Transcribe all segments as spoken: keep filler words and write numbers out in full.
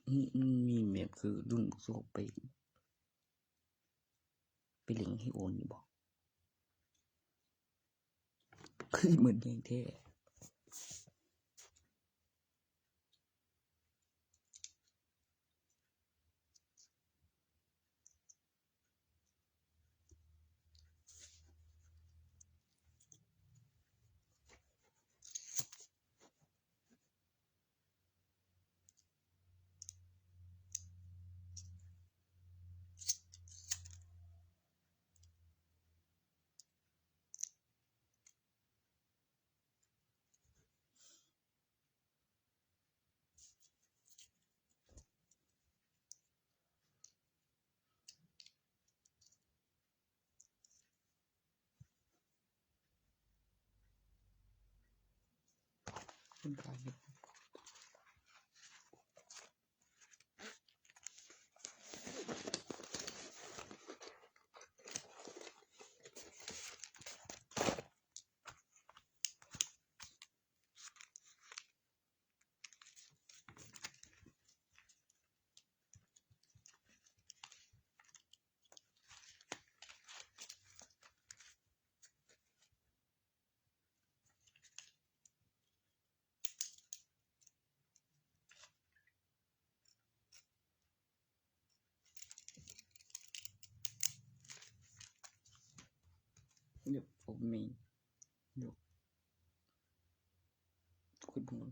มันมีแบบคือรุ่นพวกโซไป ไปเล่งให้โอนอยู่บ่ คือเหมือนแฮงแท้ คนขายเห็ด เดี๋ยวผมมีเดี๋ยวคุณผม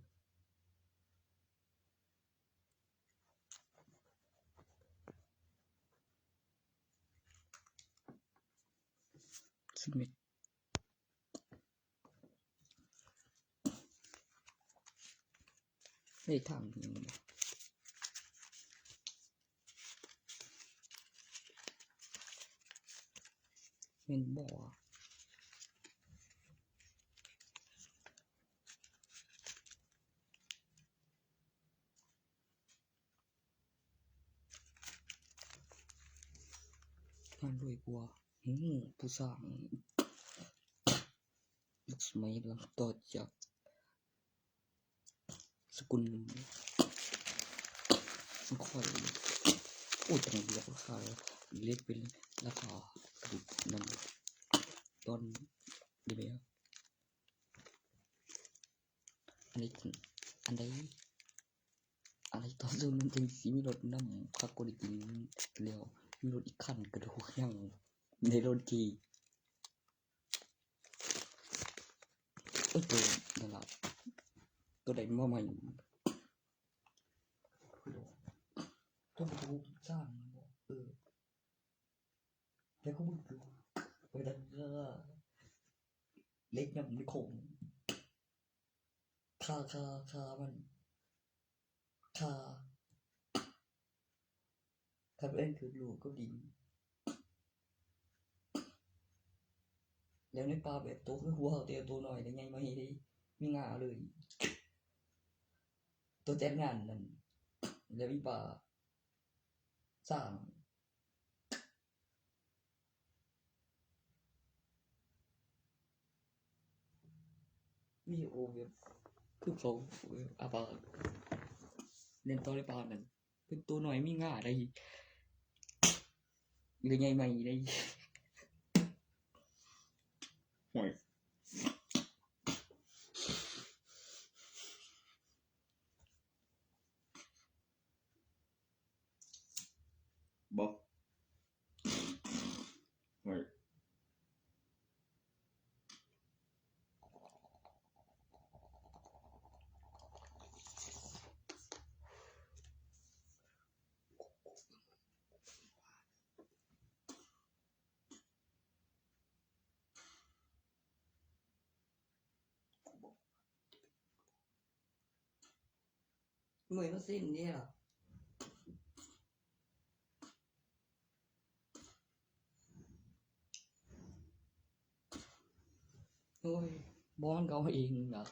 สมิธ ได้ทางหนึ่งบ่ แม่นบ่วะ งานรวยกว่า อืม ผู้สร้าง ยุคสมัยหลังต่อจาก สกุลมันค่อย โอ้ย แต่เดียวราคาเล็กเป็นราคาถูกนั่น ตอนเดียว อันนี้ อันใด อันใดตอนซื้อมันจังสิมีรถนำ คักกว่าได้กินแล้ว มีรถอีกคันกระดูกยังในรถขี่ เอ้ย ตัวนั่นล่ะ ตัวใดมาใหม่ ตัวถูกสร้างบ่ เออ แล้วก็มึงคือ ไปดังก็ เล็กนำในโขง ฆ่า ฆ่า ฆ่ามัน ฆ่า ถ้าเป็นคือลูกก็ดี แล้วในป่าแบบโตคือหัวเขาแต่โตน้อยแล้วใหญ่มาให้ได้มีงาเลย โตจัดงานนั่น แล้วมีป่าสร้าง วิดีโอแบบ คือเขา อาปา เล่นต่อในป่านั่น เป็นตัวน้อยมีงาได้ หรือไงไม่ได้ ห่วย บ่ ห่วย เมื่อยมาสิ้นเนี่ย โอ้ย บ้อนเขาเองนะ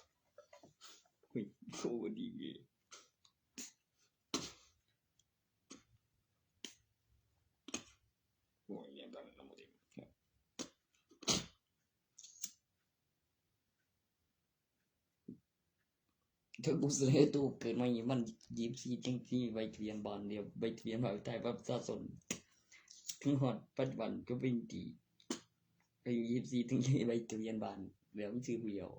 เฮ้ย โคตรดีเลย โอ้ย อย่างนั้นนะมึง ถ้ากูเสียตัวเกิดมาอีกมันยี่สิบสี่จังสิใบทะเบียนบ้านเดียว ใบทะเบียนบ้านใต้บัตรประชาชน ถึงฮอดปัจจุบันก็เป็นที่ อายุยี่สิบสี่ถึงใบทะเบียนบ้าน แล้วมันชื่อผู้เดียว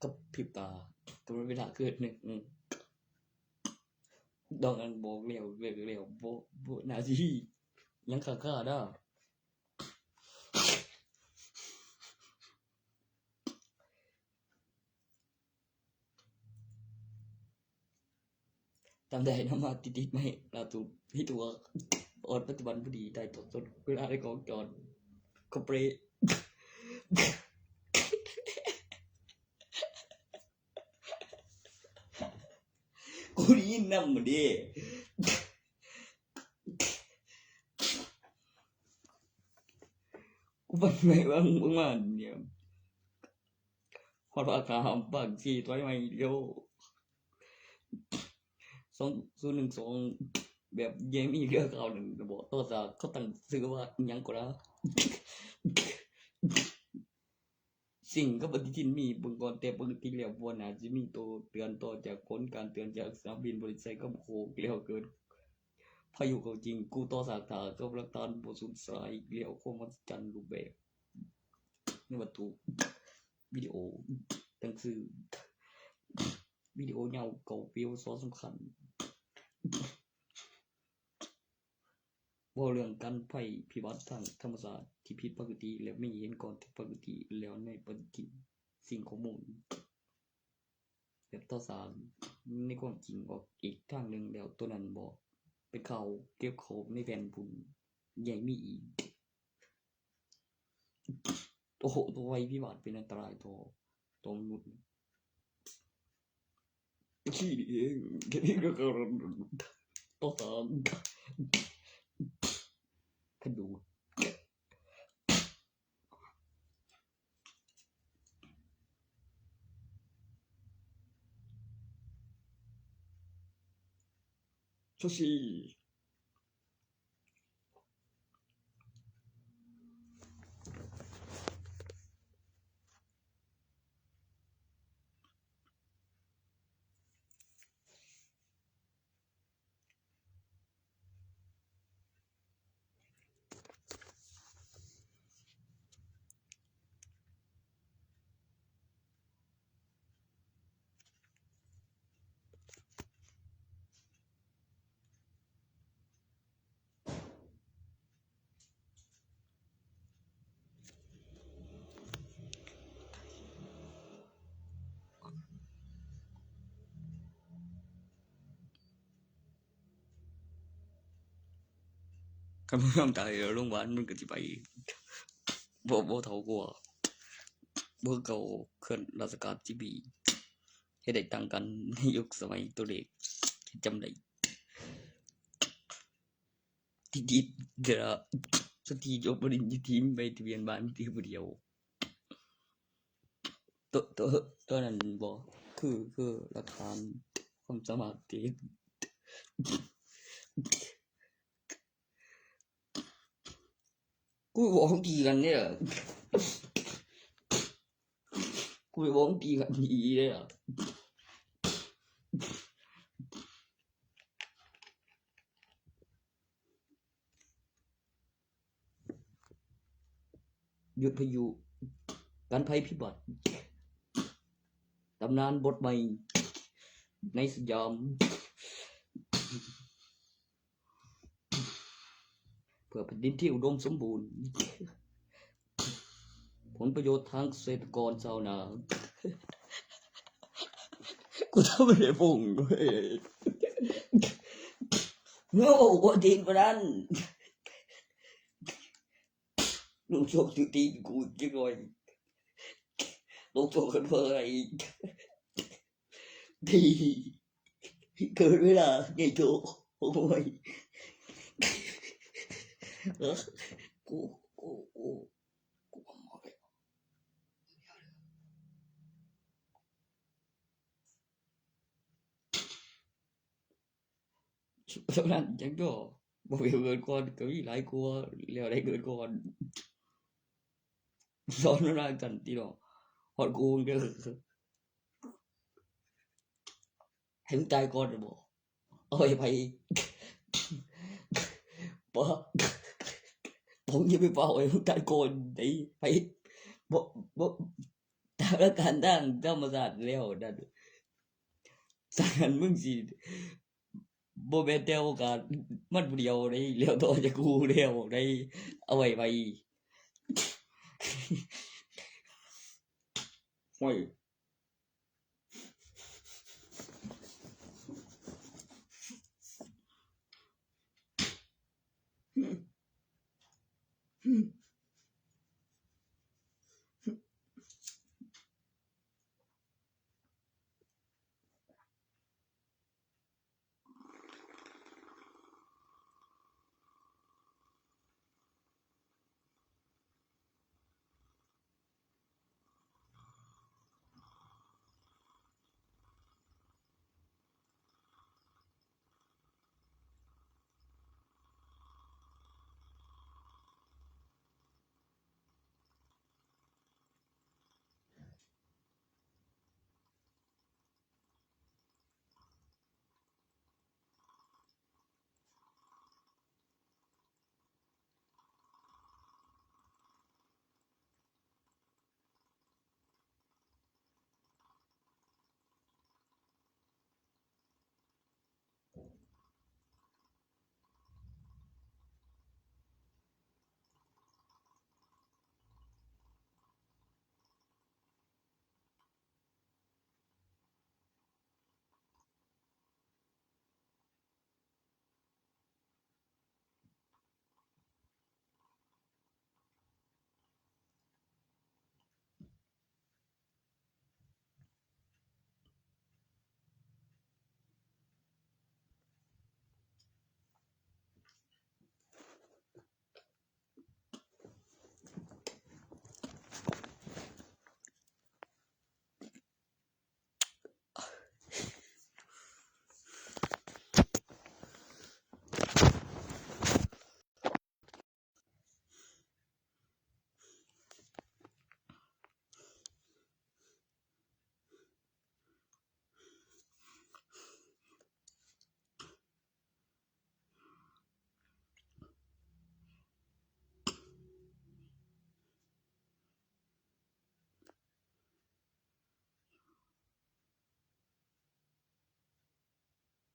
กับพริบตา ก็มันเวลาเกิดหนึ่ง อืม ดอกนั้นบอกแล้ว เลิกแล้ว บ่ บ่ น่าสิ ยังค้างคาเด้อ ตามใดนำมาติดๆ ไม่ ล่าสุด ที่ตัว ออนปัจจุบันพอดี ได้ตรวจสอบเวลาในกล้องจอด ก็เปร กูได้ยินนำมันเด้ กูเป็นไงวะ มึงมาเนี่ย ฮอดว่าขาหามปากสิ ถอยมาอีกแล้ว สองศูนย์หนึ่งสอง แบบเกมอีกเรื่องเก่าหนึ่ง บอก โทรศัพท์เขาตั้งชื่อว่าอิหยังก็ได้ สิ่งกับปฏิทินมีเบิ่งก่อน แต่ปกติแล้วบ่น่าจะมีตัวเตือนต่อจากผลการเตือนจากสนามบินบริษัทกับโคกแล้วเกิดพายุเข้าจริง กูต่อสากถากับหลักฐานบ่สูญสลายอีกแล้ว ความมหัศจรรย์รูปแบบ ในวัตถุ วิดีโอ หนังสือ วิดีโอยาวเก่า วิดีโอสำคัญ เว้าเรื่องการภัยพิบัติทางธรรมชาติที่ผิดปกติ และมีเหตุการณ์ที่ปกติแล้วในปฏิทิน สิ่งข้อมูล แบบต่อสารในความจริงออกอีกทางหนึ่งแล้ว ตัวนั้นบอกเป็นข่าวเก็บข้อมูลในแผ่นบุญใหญ่มีอีก โอ้โห ตัวภัยพิบัติเป็นอันตรายต่อ ต่อมนุษย์ ขี้นี่เอง แค่นี้ก็กำลังต่อสาร ขนดู ซูชิ คันบ่ยอมตาย เดี๋ยวโรงพยาบาลมันก็สิไป บ่ บ่เฒ่ากว่า บ่เก่า เขื่อนราชการที่บี เฮ็ดได้ต่างกันในยุคสมัยตัวเลข จำได้ ติดๆ เดี๋ยวนะ สตรีจบปริญญาตรี ใบทะเบียนบ้านที่ผู้เดียว ตัว ตัว ตัวนั้นบ่ คือ คือหลักฐานความสามารถที่ กูบอกตีกันเนี่ย กูบอกตีกันดีเลยอ่ะ หยุดพายุ กันภัยพิบัติ ตำนานบทใหม่ ในสยาม เพื่อแผ่นดินที่อุดมสมบูรณ์ ผลประโยชน์ทางเกษตรกรชาวนา กูทำไม่ได้พงเว้ย โง่กว่าตีนกว่านั้น ลูกโชคถือตีนกูจักหน่อย ลูกโชคกันเพื่ออะไรอีก ดี เกินเวลาไงโจ โอ้ย เออ กู กู กู กูก็มองไป เท่านั้นจังโจ บ่ไปเกินก่อน ก็มีหลายกว่า แล้วได้เกินก่อน สอนมันว่าจั่งซี้เนาะ ฮอดกูเด้อ ให้มึงตายก่อนบ่ เอาไว้ไป บ่ ผมจะไปเป่าให้มึงตายก่อนไอ้ไป บ่ บ่ ตามหลักการทางธรรมชาติแล้วนั่น สร้างมึงสิ บ่แม่นแต่โอกาสมันผู้เดียวได้ แล้วต่อจากกูแล้วได้ เอาไว้ไป ห้วย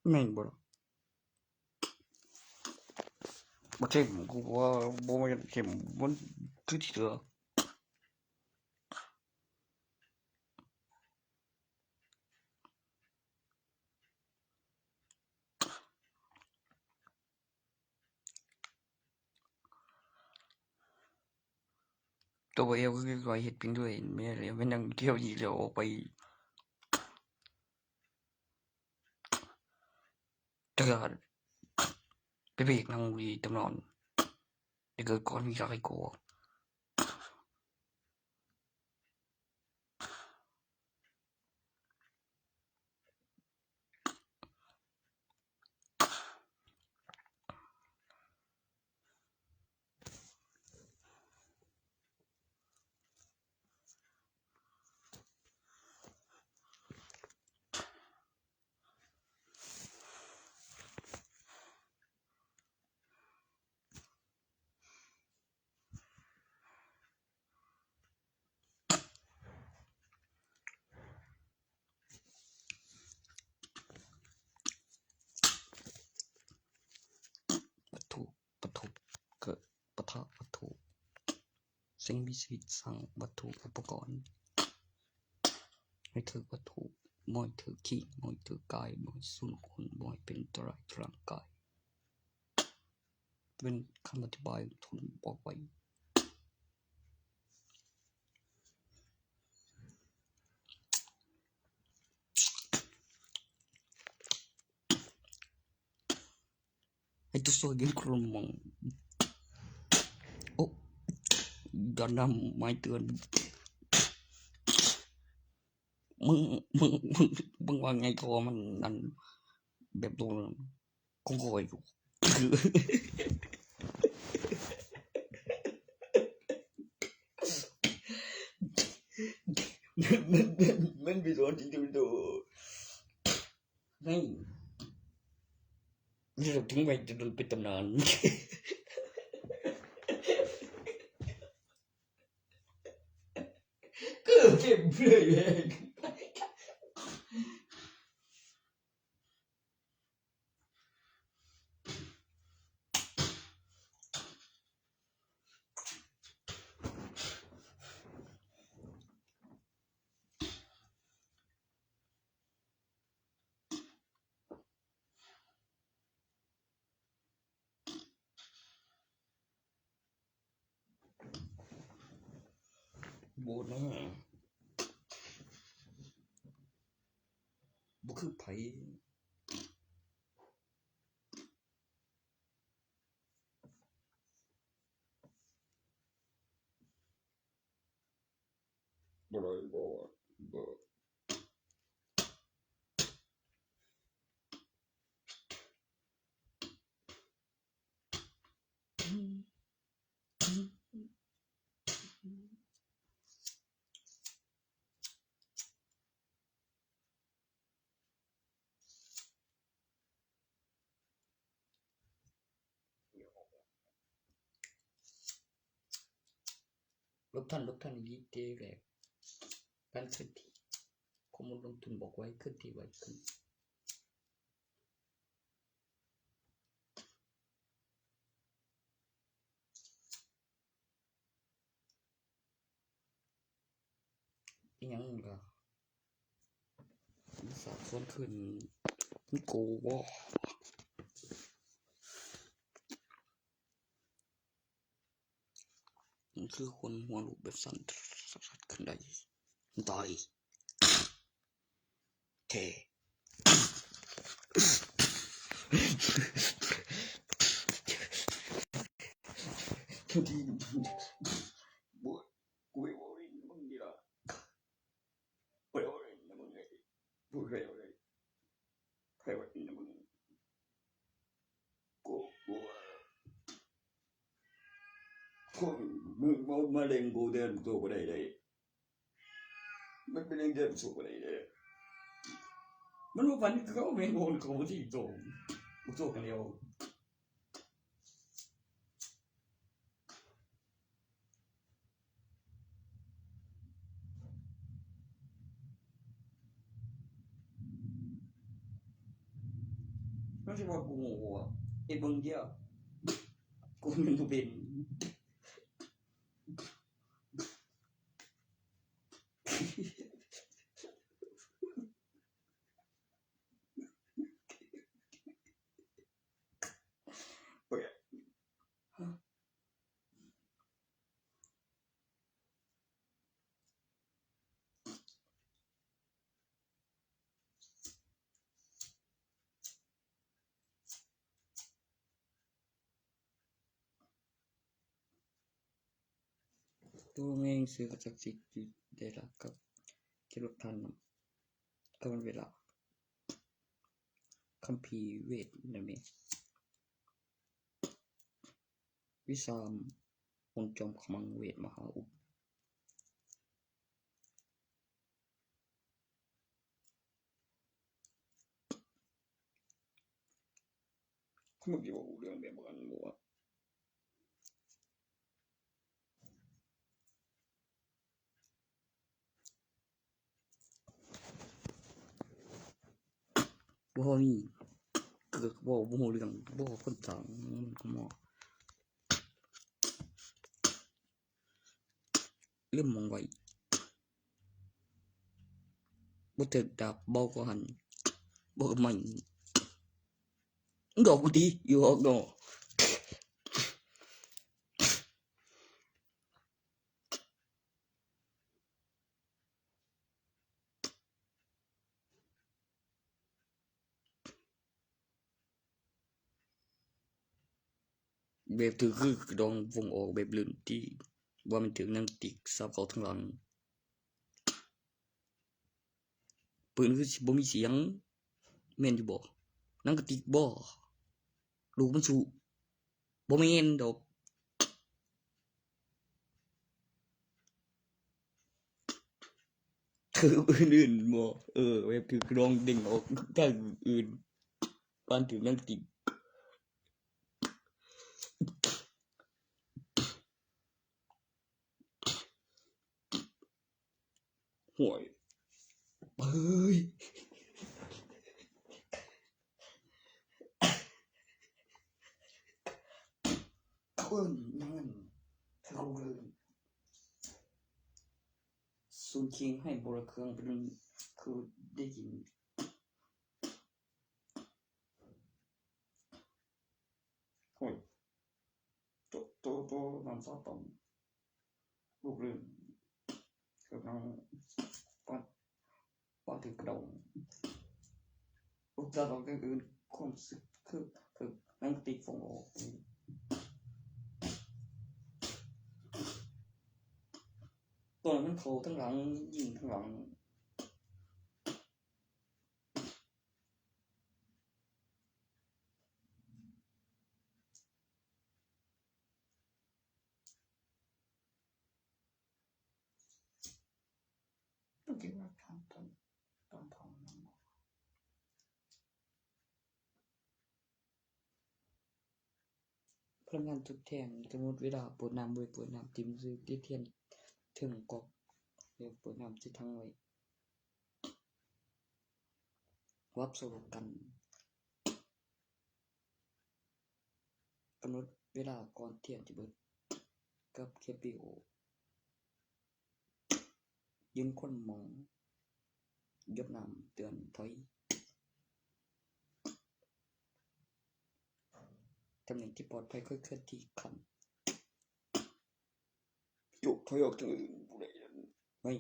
แม่งบ่ล่ะ บ่เข้ม กูว่าบ่แม่นเข้ม มันคือที่เหลือ ตัวบ่เอวก็คือคอยเฮ็ดเพียงด้วย ไม่ได้เลย ไม่นั่งเที่ยวดีเดียวออกไป ตลาด ไปเบรกนั่งดีตำนอน เดี๋ยวเกิดก่อนมีอะไรกลัว วัตถุ วัตถุ เกิด ปะทะ วัตถุ สิ่งมีชีวิต สร้าง วัตถุ อุปกรณ์ ให้ถือวัตถุ บ่ให้ถือขี้ บ่ให้ถือกาย บ่ให้สูญคน บ่ให้เป็นอันตรายต่อร่างกาย เป็นคำอธิบายทุนบอกไว้ ให้ทุกส่วนยืนกลุ่มมอง โอ้ ย้อนนำไม้เตือน มึง มึง มึง มึงว่าไงก็มันนั่น แบบโดน ของข้อย คือ มัน มัน มัน มันมีส่วนที่ดูดู นี่ นี่เราทิ้งไว้จนเป็นตำนาน เกือบเต็มเลย โบนะ บ่คือไผ บ่ได้ บ่ บ่ ลบท่าน ลบท่าน ดีเจแหลก การเคลื่อนที่ ข้อมูลลงทุนบอกไว้ เคลื่อนที่ไวขึ้น อีหยังล่ะ มันสาบซ้อนขึ้น มันโกวะ มันคือคนหัวลุกแบบสั่นสัดๆขึ้นได้ มันตาย แท้ ทุกที บ่ กูไปเว้าเล่นนำมึงนี่ล่ะ ไปเว้าเล่นนำมึงเลย กูไปเว้าเล่น ไปเว้าเล่นนำมึง กู กู กู มึงบ่มาเล่นกูแทนตัวบ่ได้เลย มันเป็นเรื่องเดินสู่บ่ได้เลย มันบ่ฝันคือเขาแม่งโอนเขาที่โต กูโตกันแล้ว มันสิว่ากูโง่บ่วะ ไอ้เบิ่งเดียว กูแม่นบ่เป็น ตัวแม่งซื้อกับศักดิ์สิทธิ์อยู่ได้ละครับ คิดว่าทันนะ ก็มันเวลา คัมภีร์เวทนั่นเอง วิสาม มนต์จอมขมังเวทมหาอุด มึงสิเว้าเรื่องแบบนั้นบ่วะ บ่มี คือเว้าบ่ฮู้เรื่อง บ่คนสร้าง มันก็มอ ลืมหม่องไว้ บ่ถืกดาบ เบากว่าหั่น บ่ก็ไม้ ดอกกูติ อยู่ออกดอก แบบถืกคือดองวงออกแบบลื่นติ ว่ามันถืกหนังติกสับเข้าทางหลัง ปืนคือสิบ่มีเสียง แม่นอยู่บ่ หนังกะติกบ่ ลูกมันสู้ บ่แม่นดอก คืออื่นๆบ่ เออ แบบถือลองเด้งออกทางอื่น ปานถือหนังติ่ง โอ้ย เฮ้ย เอิ้นหยังนั่น คือกูเลย ศูนย์คิงให้บริเครื่องเป็น คือได้ยิน โอ้ย โต โต โต น้ำซอสต้ม ลูกเรือน กำลัง ป้อน ป้อนถือกระดอง ลูกตาดอกอย่างอื่น ความสึกคือ คือหนังติ่งฟองออก ตัวนั้นมันเข้าทั้งหลัง ยิงทั้งหลัง ต้องคิดว่าทำตอน ตอนทองนั้น พลังงานจุดแทน สมมุติเวลาเปิดน้ำไว้ เปิดน้ำติ่มซื่อ ติดเทียนเทิงกอก แล้วเปิดน้ำที่ทั้งไว้ วับสโลกัน กำหนดเวลาก่อนเทียนจะเบิด กับเคปริโอ ยืนคนหมอง หยดน้ำเตือนถอย ตำแหน่งที่ปลอดภัยค่อยเคลื่อนที่คัน โยกถอยออกจากอื่นผู้ใดนั้น เฮ้ย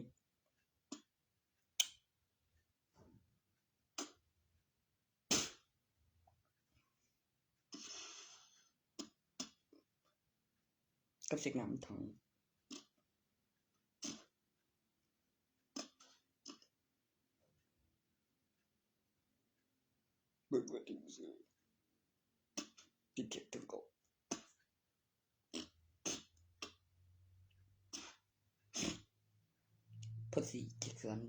กับเสกน้ำถัง เบิดเบิดที่มือซื้อ ติดเก็บถึงเก่า ภาษีเก็บส่วน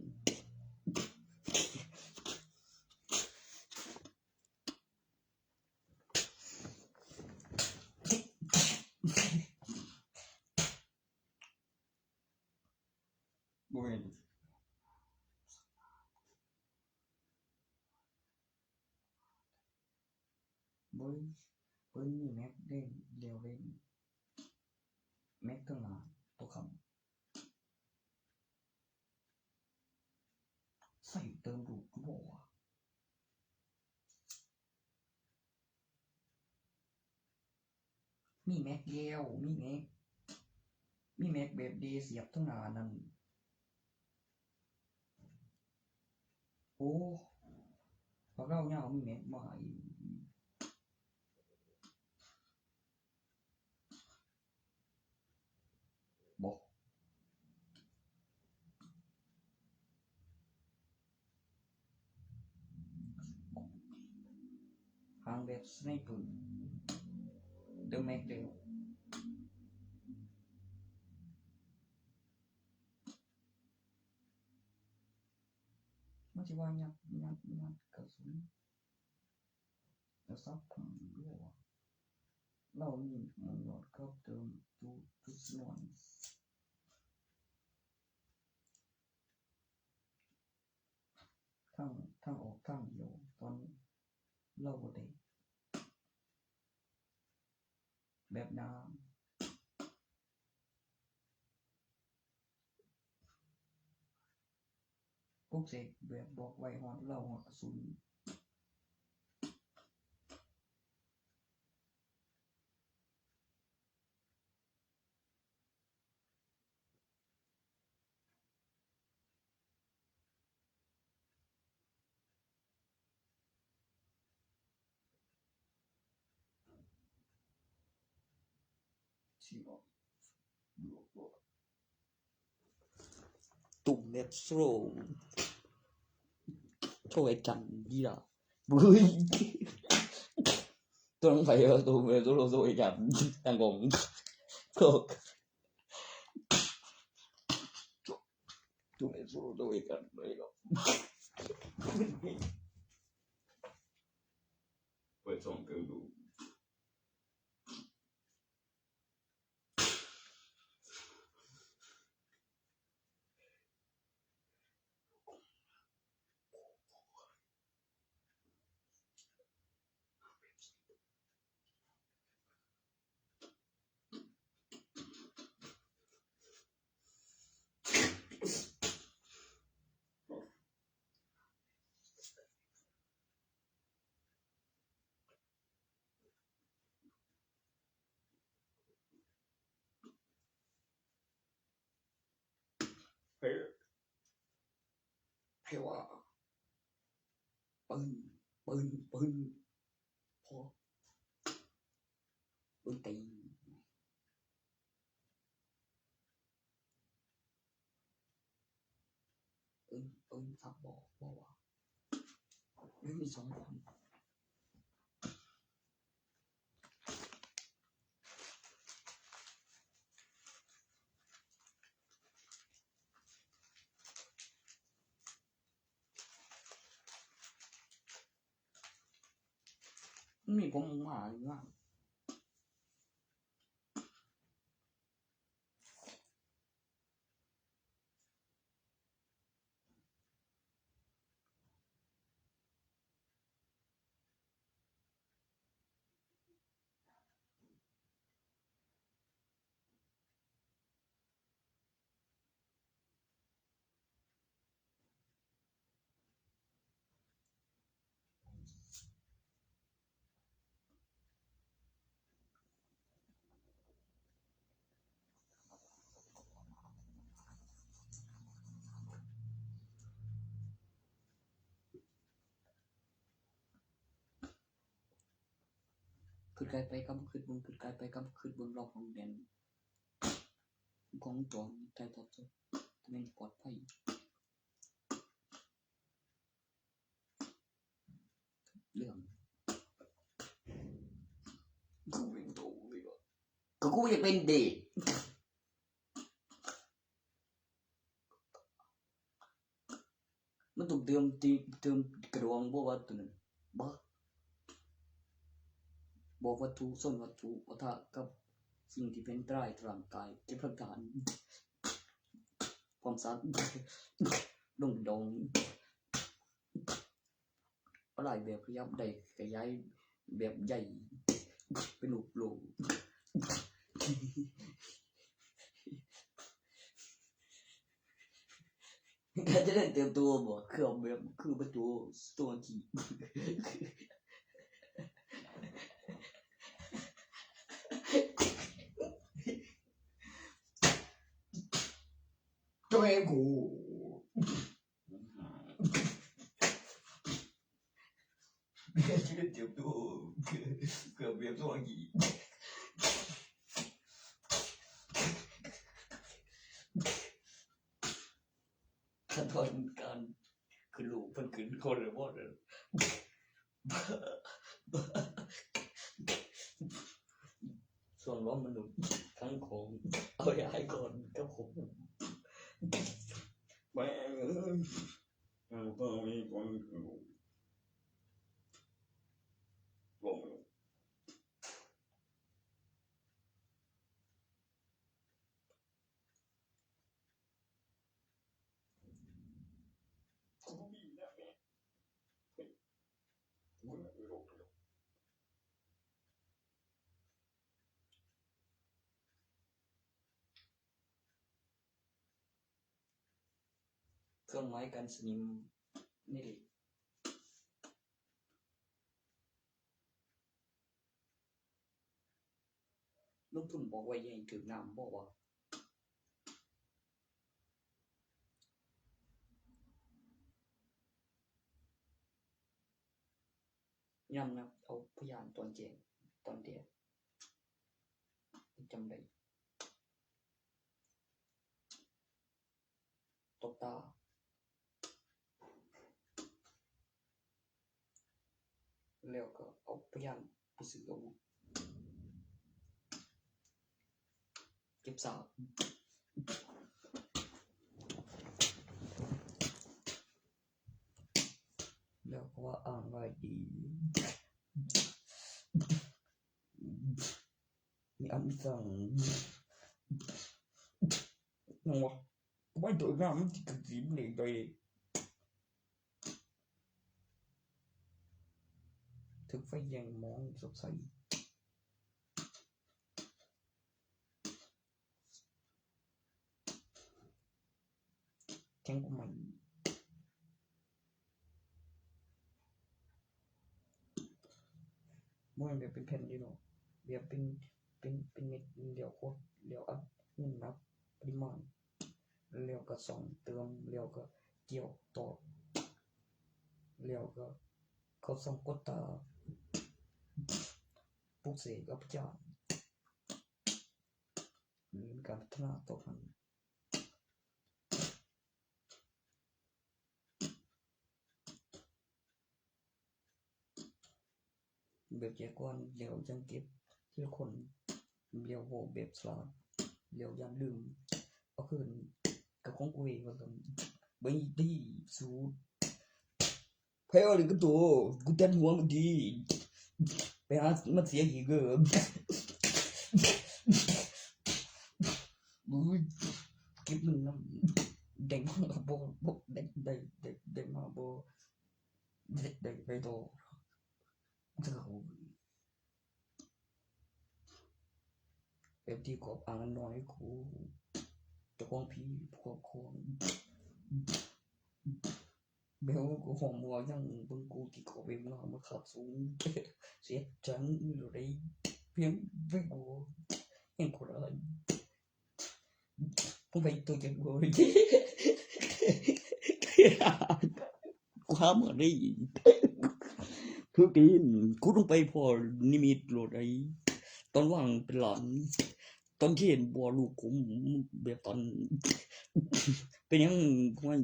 บ่แม่น บ่ บ่มีแม็กเด้ เดียวเล่น แม็กทั้งหลาย ตัวคำ ใส่เติมดูดกูบอกว่า มีแม็กเดียว มีแม็ก มีแม็กแบบเดเสียบทั้งหน้านั่น โอ้ บักเหล้ายาวมีแม็กมาอีก บ่ หางแบบสไนเปอร์ เติมแม็กเดียว มันสิว่ายัด ยัด ยัดกระสุน แล้วซับผมด้วยวะ เรานี่มันหลอดครับเติม two two one ทาง ทางออกทางเดียว ตอนนี้ เราบ่ได้ แบบน้ำ ปลุกเสกแบบบอกไว้ฮอดเราฮอดศูนย์ ตุ่มแบบสโลว์ โชว์ไอ้จันดีล่ะ บุ้ย ตัวนั้นไปเออ ตุ่มแบบสโลว์ โชว์ไอ้จัน ตังกง โชค သူနဲ့သူတို့တို့ဝေးကန်လို့ရတော့ เปิดสองเครื่องดู เฮ้ย ไผว่า ปืน ปืน ปืน พอ ปืนตี ปืน ปืนครับ บอก บอกว่า ไม่มีสองคน มันมีผมมาอยู่ว่า คิดไกลไปกับคิดเบิ่ง คิดไกลไปกับคิดเบิ่ง รอบห้องเรียน ของจอมไทยทอดสด แม่นปลอดภัย เรื่อง กูเป็นโตเลยว่ะ ก็กูอยากเป็นเด็ก มันต้องเติมตี เติมกระดอง บอกว่าตัวนั้น บ่ บอกวัตถุ ส่วนวัตถุ ปะทะกับสิ่งที่เป็นอันตรายต่อร่างกาย เก็บหลักฐาน ความสะอาด ลงดอง ปลายแบบขยับได้ ขยายแบบใหญ่ เป็นลูกโป่ง ก็จะได้เตรียมตัวบ่ คือเอาแบบ คือประตู สตอร์คีย์ ตัวเองกู เตรียมตัว เกือบเตรียมตัวกี่ ขั้นตอนการขึ้นลูก เพิ่นขึ้นคนละบ่เด้อ ส่วนล้อมมันหนุนทั้งของ เอาย้ายก่อนครับผม แม่งเอ้ย เอาตัวนี้ก่อน ลง เครื่องไม้กันสนิมนี่ดิ ลงทุนบอกไว้อย่าให้ถืกน้ำ บอกว่า ย้ำนะ เอาพยานตอนแจ้ง ตอนแจ้ง จำได้ ตบตา แล้วก็เอาพยานไปซื้ออาวุธ เก็บสาก แล้วก็ว่าอ่านว่าดี มีอันมีสังนัว ไม่โดนน้ำมันติดกับสีมันเองโดย ถึงไฟแยงมองสดใส แข็งกว่าใหม่ บ่แม่นแบบเป็นแผ่นอยู่ดอก แบบเป็น เป็น เป็นเม็ดเดียว โคตรเดียวอัด เงินนับปริมาณ แล้วก็ส่องเติม แล้วก็เกี่ยวต่อ แล้วก็เข้าส่องกดตา ปลุกเสกอัปจารย์ หรือมีการพัฒนาต่อมัน แบบแจกก่อน แล้วยังเก็บทีละคน แล้วเว้าแบบฉลาด แล้วย่านลืม เอาคืน กับของกูเองว่าซั่น บ่ดีสูด ไผเอาเลยกับตัว กูตัดหัวมึงดี ไปหามาเสียอีกเด้อ อุ้ย เก็บเงินนำ ได้มาบ่ บ่ ได้ ได้ ได้ ได้มาบ่ ได้ ได้ ได้ต่อ เอฟทีกอบอ่างน้อยกู เจ้าของผีครอบครอง เบลกูหอมหัวยังเบิ่งกูกี่กอบเองเนาะ มาขับสูง เสียจังอยู่ได้ เพียงเบิ่งกู ยังกูได้ กูไปตัวจังกู กูหามาได้ คือกิน กูต้องไปพอนิมิตโลดไอ้ ตอนว่างเป็นหลาน ตอนที่เห็นบัวลูกกูแบบตอน เป็นหยังว่า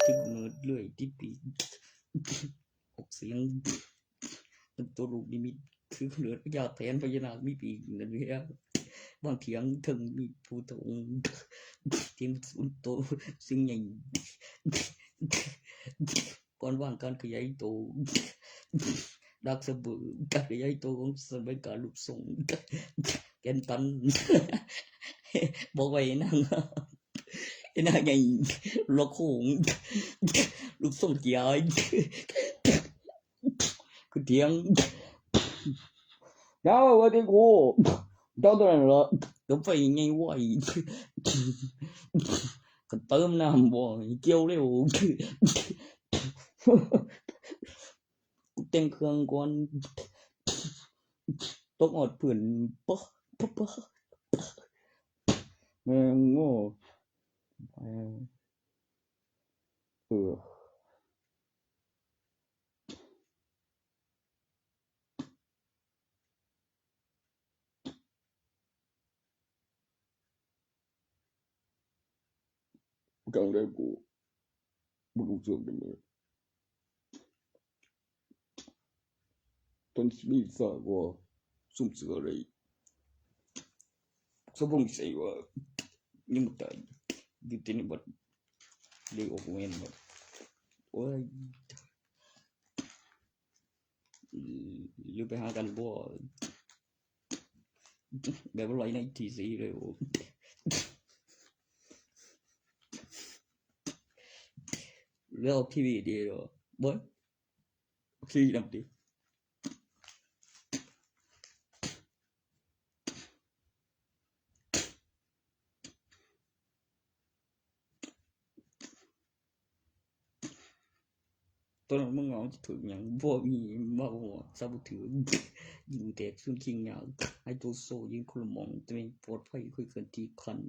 ถึงเนิดเรื่อยที่ปี ออกเสียง เป็นตัวลูกนิมิต คือเกิดพญาแถนพญานาคมีปีกนั่นเอง บางเถียงเทิงมีผู้ทรง เถียงสุนโตซึ่งใหญ่ ก่อนว่างการขยายโต ดักสะเบิดการขยายโตของสมัยการลูกทรง แกนตัน บอกไว้นาง ไอ้นางใหญ่ ล็อกโค้ง ลูกทรงเกียร์ คือเถียง เจ้าว่าที่กู เจ้าตัวนั้นเหรอ ก็ไปไงวะ ก็เติมน้ำบ่อย เกี่ยวเร็ว กูแต่งเครื่องก่อน ตกออดพื้น ปะ ปะ ปะ แม่งโง่ เออ เออ ครั้งแรกกู บ่รู้สึกได้เลย ตอนมีสาวก็ซุ่มเสืออะไร สมพงษ์ใส่ว่า ยังบ่ตาย อยู่ที่นี่บัด เลยออกเว้นบัด โอ้ย หรือไปหากันบ่ แบบว่าลอยในทีซีเลยโอ้ เลือกทีวีดีเลยบ่ โอเคนำดิ ตอนนั้นมึงเอาถือหยัง บ่มี บ่ บ่ ซะบ่ถือ ยิงแตกซุนคิงยาว ไอ้ตัวโซยิงคนละหม่อง แต่แม่งปลอดภัย ค่อยเคลื่อนที่คัน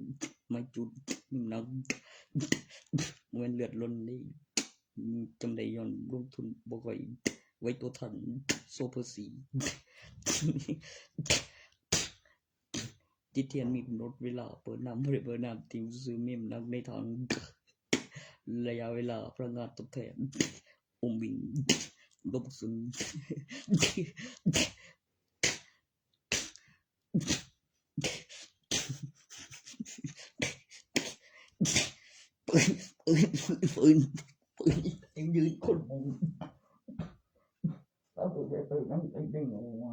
ไม้จุด น้ำหนัก บ่แม่นเลือดล้นนี่ จำได้ย้อนลงทุนบ่ค่อย ไว้ตัวทัน โซเพอร์ซี ติดเทียนมีกำหนดเวลา เปิดน้ำบ่ได้เปิดน้ำ ติ่มซื่อมีน้ำหนักในถัง ระยะเวลาพลังงานตอบแทน อมวิน ลบศูนย์ ปืน ปืน ปืน ปืน ปืนยิงยืนคนมองเอาปืนไปปืนนั่งเด้งๆเอาไว้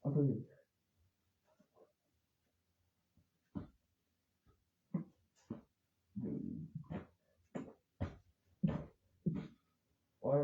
เอาปืน โอ้ย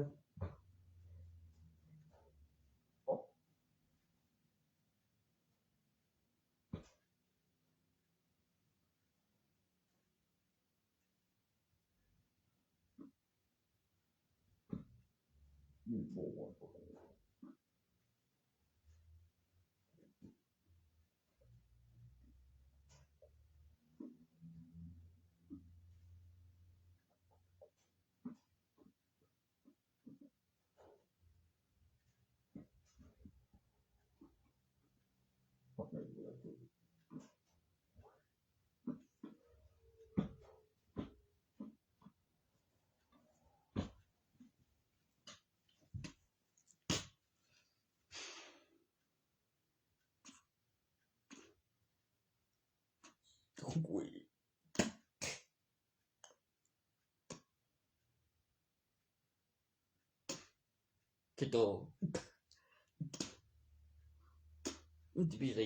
ของกูอีก คิดดู มันจะมีอะไร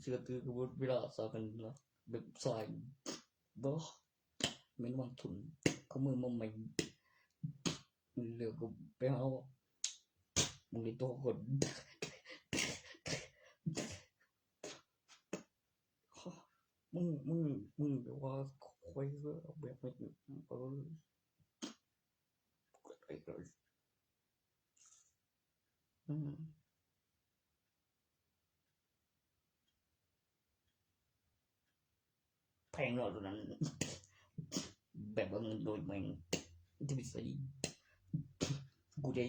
เชื่อถือกับเวลาสากันละแบบสายบ่แม่นวางทุนเขามือมาใหม่เหลือก็ไปเอามึงเลยตัวคน มึงมึงมึงแบบว่าควยก็แบบไม่เออ อืมแพงเนาะตัวนั้น แบบว่าเงินโดยแม่งที่ไปซื้อกูได้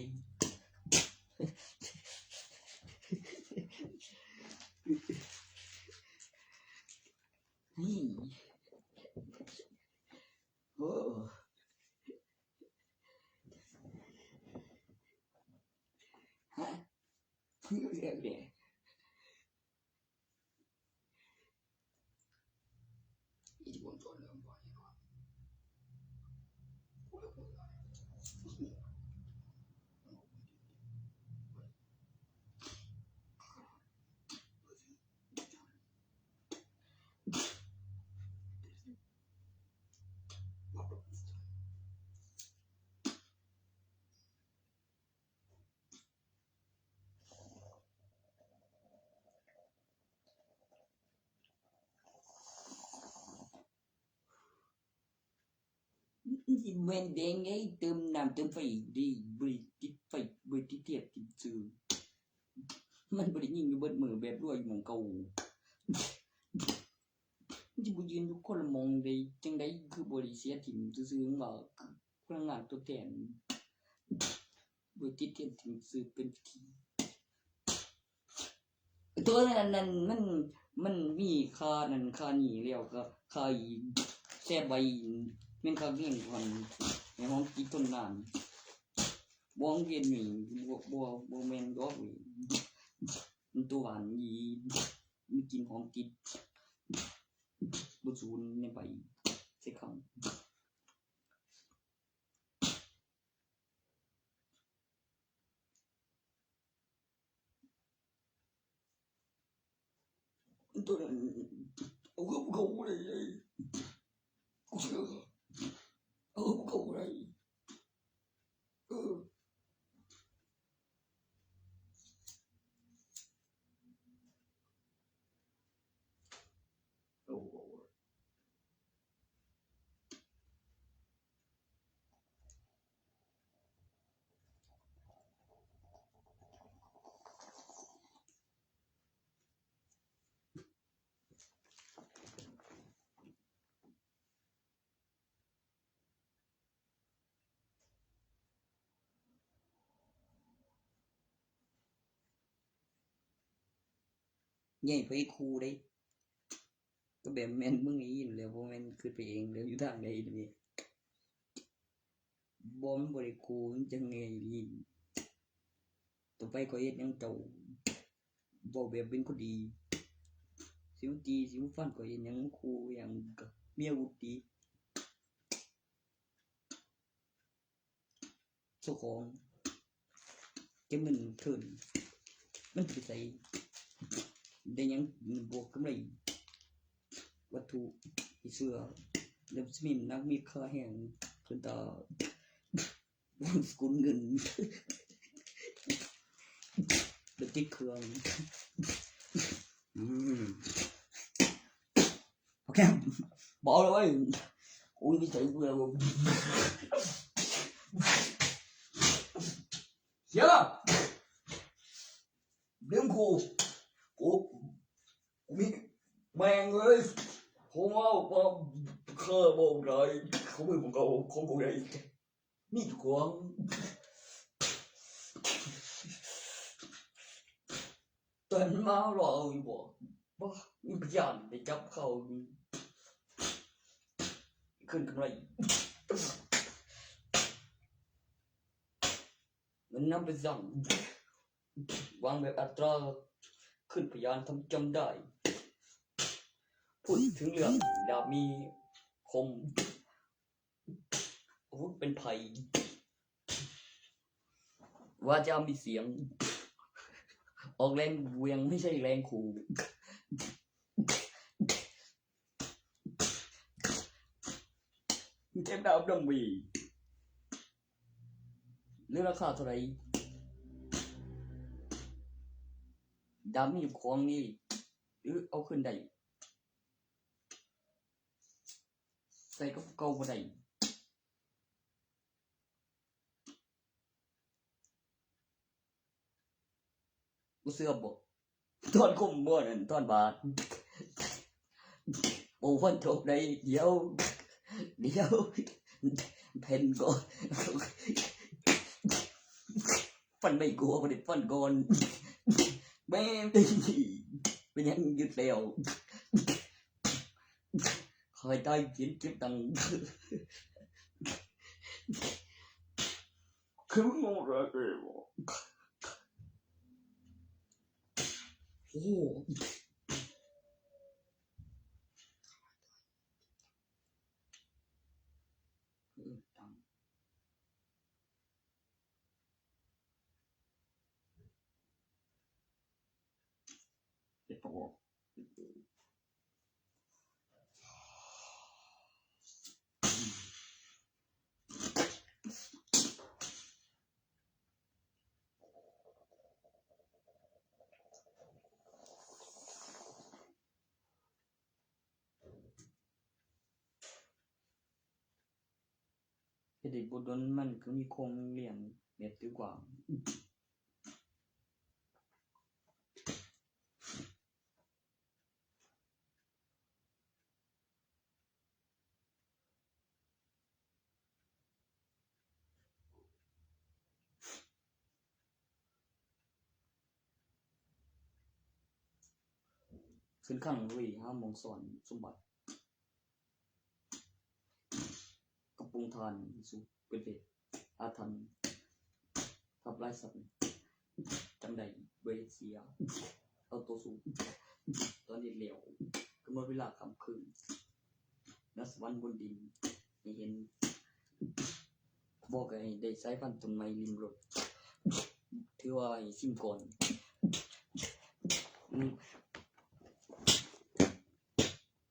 นี่โอ้ฮะเรียกเลย แม่นแดงไงเติมน้ำเติมไฟดีบริติดไฟบริติดเทียบติดซื้อมันบริยิงอยู่เบิดมือแบบรวยอยู่หม่องเก่ามันจะบยืนอยู่คนละหม่องใดจังใดคือบริเสียถิ่มซื่อๆว่าพลังงานตัวแทนบริติดเทียบถิ่มซื้อเป็นพิธี ตัวนั้นนั่นมันมันมีค่านั่นค่านี่แล้วก็ค่าอีแซ่ใบแม่นค่าเลี้ยงก่อนในห้องกินต้นน้ำบ้องเวียนนี่บ่บ่บ่แม่นดอกนี่มันตัวหวานอีมันกินของกินบ่ศูนย์ในใบใส่คำ ตัวนั้นเอาเข้าเข้าไปเลยกูเชื่อเอาเข้าเข้าไปเออ ใหญ่ไปครูได้ก็แบบแม่นมึงได้ยินแล้วบ่แม่นคิดไปเองแล้วอยู่ทางใดนี่บ่มันบ่ได้ครูมันจังไงนี่ต่อไปก็เฮ็ดหยังเจ้าเว้าแบบเป็นคนดีสิมาตีสิมาฟันก็เฮ็ดหยังครูหยังก็มีอาวุธดี เจ้าของ เก็บเงินคืน มันสิไปใส่ ได้หยังบวกกำไร วัตถุที่เชื่อ แล้วสิมีนักมีค่าแฮง ขึ้นตา สกุลเงิน แล้วติดเครื่อง อืม โอเค บอกเลยเว้ย อุ้ย ไม่ใช่เพื่อนผม เสียละ เรื่องกู กู กูมีแม่งเลย ผมเอา เอา เคยบอกได้ เขาไม่บอกเขา เขาบอกได้ มีขวาง ตอนมาเราเอาอยู่บ่ บ่ มีพยานไปจับเขา ขึ้นกำไร เงินนำไปสั่ง วางแบบอัตรา ขึ้นพยานทำจำได้ พูดถึงเรื่องดาบมีคม อาวุธเป็นไพ วาจามีเสียง ออกแรงเหวียงไม่ใช่แรงขู่ เจ็บดาบดำวี หรือราคาเท่าไหร่ ดาบมีอยู่ของนี่ หรือเอาขึ้นได้ ใส่กับเก่าบ่ได้ บ่เชื่อบ่ ท่อนคมบ่นั่น ท่อนบาด โอ้ ฟันจบได้ เดี๋ยว เดี๋ยว แผ่นก่อน ฟันไม่กลัว บ่ได้ฟันก่อน แม่ง เป็นหยังหยุดแล้ว คอยตายกินเก็บตังค์ คือมึงงงเลยเปล่า โอ้โห เออ ตังค์ เก็บปะวะ เฮ็ดให้บ่โดนมันก็มีโครงเลี้ยงแบบดีกว่า ขึ้นข้างลุยหาหม่องซ่อนสมบัติ กระปุงถ่านสุกเป็นเหตุอาถรรพ์ ทำลายทรัพย์ จั่งใดบ่เฮ็ดเสีย เอาตัวสูง ตอนนี้แล้ว กำหนดเวลาค่ำคืน ณ สวรรค์บนดิน ให้เห็น บอกให้ได้สายพันธุ์ต้นไม้ริมรถ ถือว่าให้ชิมก่อน อืม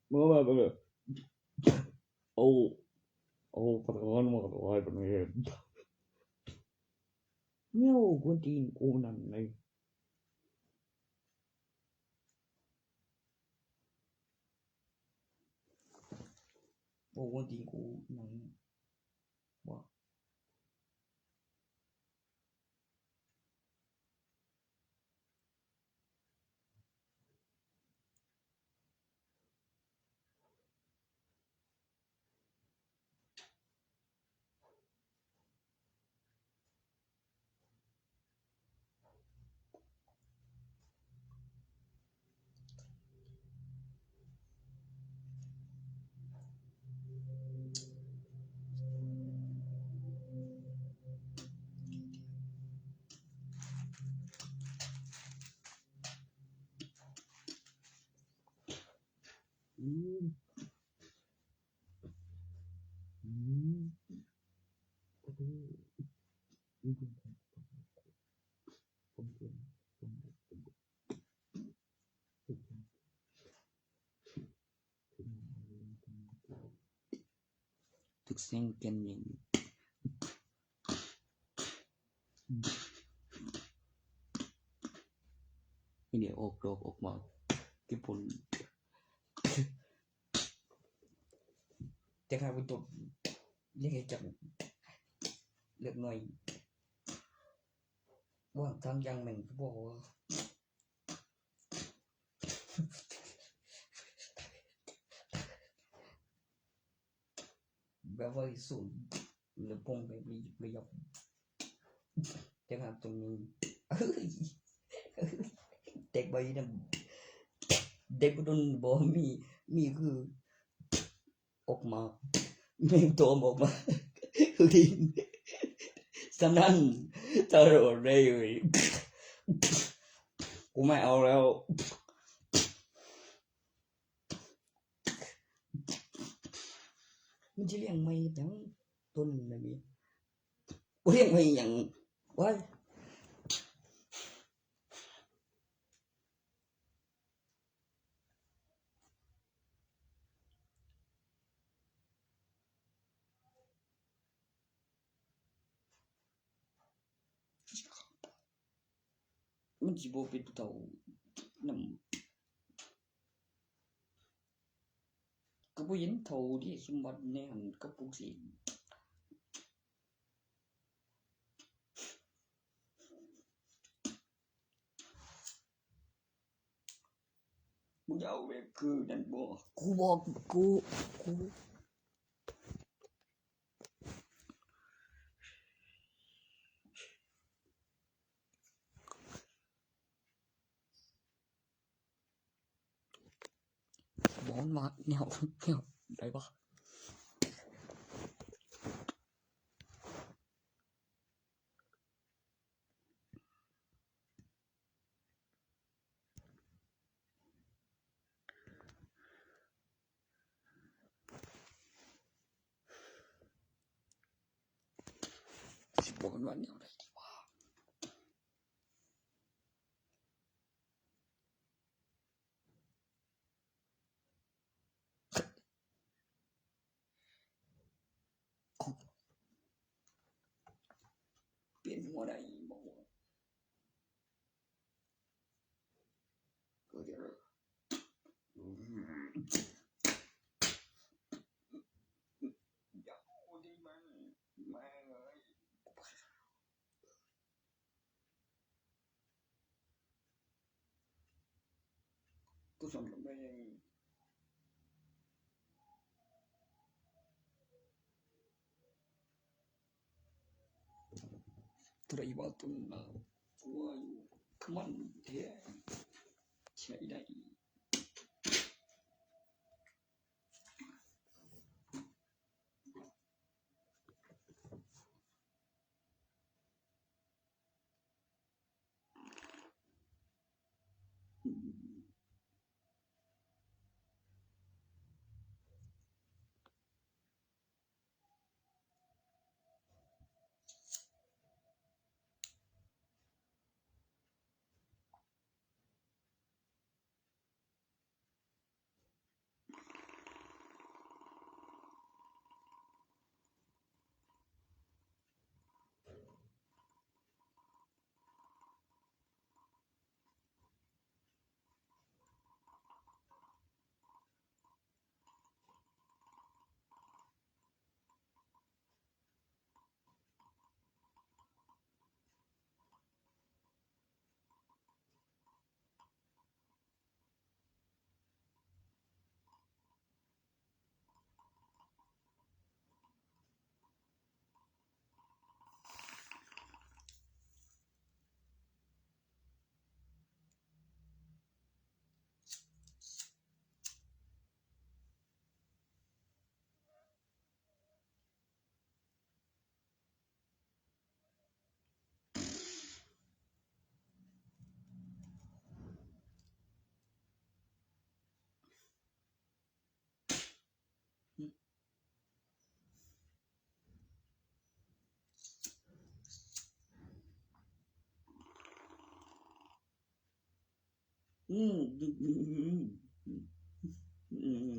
เมื่อวานก็เลย เอา เอากระท้อนมาถวายเป็นเงิน เนี่ย คนจีนกูนั่นเลย โอ้ คนจีนกูนั่น ว่า อืม อืม โอ้โห Thực sinh kiên nhẫn. Ini ok dok ok mau. Kipun. Chắc hai mươi tuần. Ini kecap. Lihat noi. Wah, kang yang main kebo. Ba ba su le pong ba ba ba yap. Te ha tung. Tek ba yi na. Tek ba dun bo mi mi ku. ออกมา แม่งโทรบอกมา ลิน สนั่นตลอดเลย กูไม่เอาแล้ว มันจะเลี้ยงไม่ยังต้นมันมี กูเลี้ยงไม่ยัง ว้าย มันสิบ่เป็นผู้เฒ่านำ ก็บ่เห็นเฒ่าเด้ ซุมบัดแนวหั้นกับพวกสิ มึงจะเอาแบบคือนั่นบ่ กูบอก กู กู บอกมันว่าแนว แนวใดวะ สิบอกมันว่าแนวใดดีวะ เปลี่ยนหัวได้บ่ ก็เดี๋ยว อืม เดี๋ยวดีมัน แม่งเอ้ย กูสอนลงไปยัง ตัวอีบอลตุนมา กูว่าอยู่ คือมันเท่ ใช้ได้ อืมอืมอืมอืม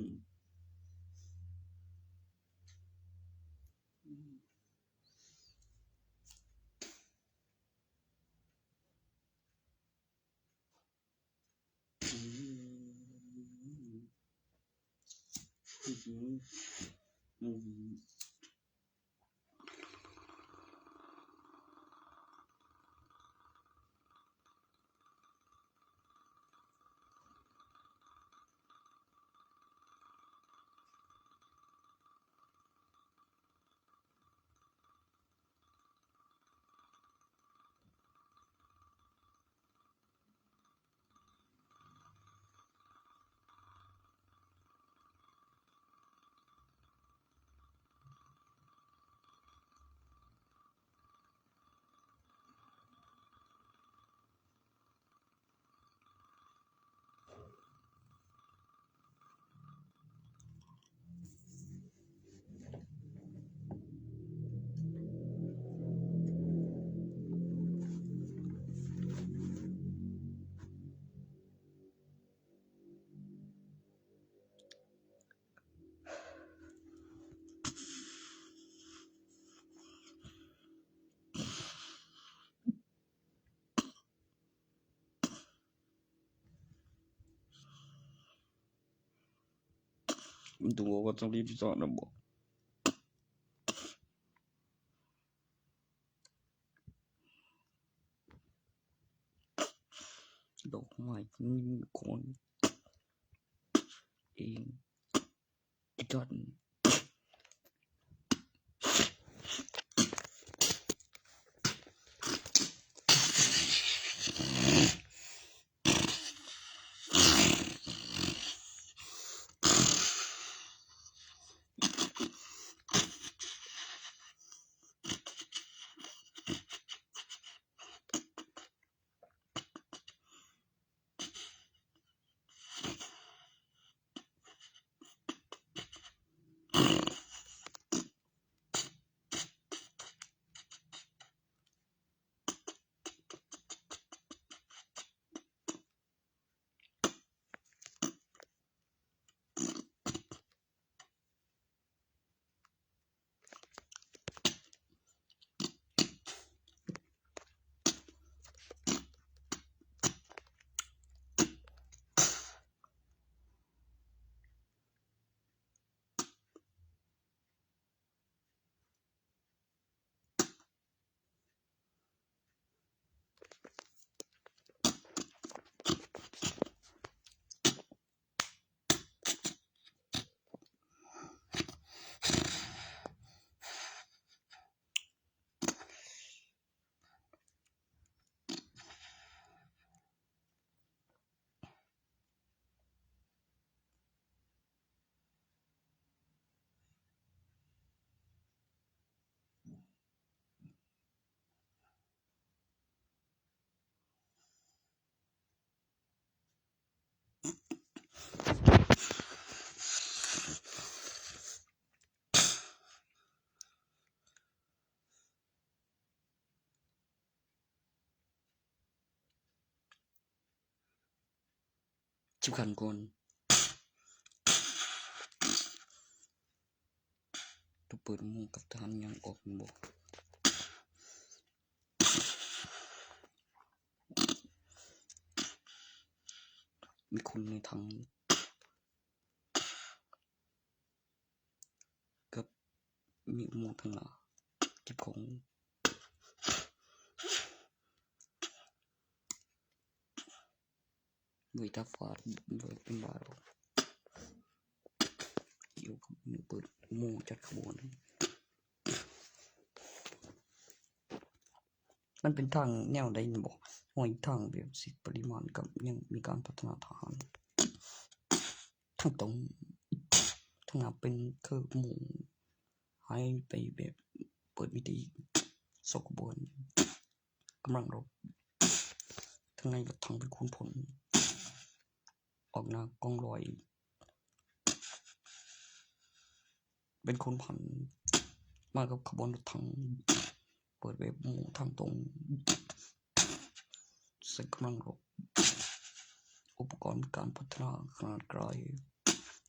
ดูว่าต้องรีบจอดนะบอก ดอกไม้นี่มีคนเอง อีกยอดหนึ่งสิบคันคน ตัวเปิดหมู่กับทหารยังออกบ่ มีคนในถัง กับมีอุโมงค์ทางหน้าเก็บของ ด้วยทับฟาดด้วยเป็นบาร์อยู่กับมือเปิดอุโมงค์จัดขบวน มันเป็นทางแนวใดนี่บ่ ห้อยทางแบบสิปริมาณกับยังมีการพัฒนาทหาร ทางตรง ทางหน้าเป็นคือหมู่หายไปแบบเปิดมิติซอกขบวน กำลังรบ ทางในรถถังเป็นขุนพล ออกหน้ากองร้อย เป็นขุนพัน มากับขบวนรถถัง เปิดแบบหมู่ทางตรง ใส่กำลังรบ อุปกรณ์การพัฒนาขนาดไกล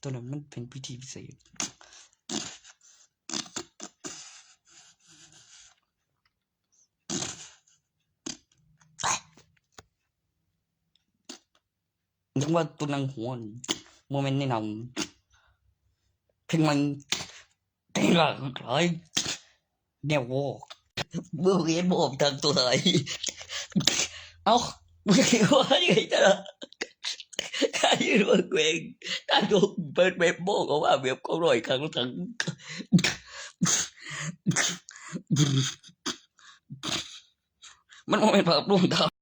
ตัวนั้นมันเป็นพิธีพิเศษ ยังว่าตัวนางหัวนี่โมเมนต์แนะนำเพลงมัน แต่งหลังคล้ายแนววอก เมื่อเวียนบอกทางตัวไหน เอ้า มึงคิดว่ายังไงจะล่ะ ถ้ายืนว่าแกว่ง ถ้าโดนเปิดแบบบอกเอาว่าแบบเขาลอยครั้งทั้ง มันบ่แม่นภาพลวงตา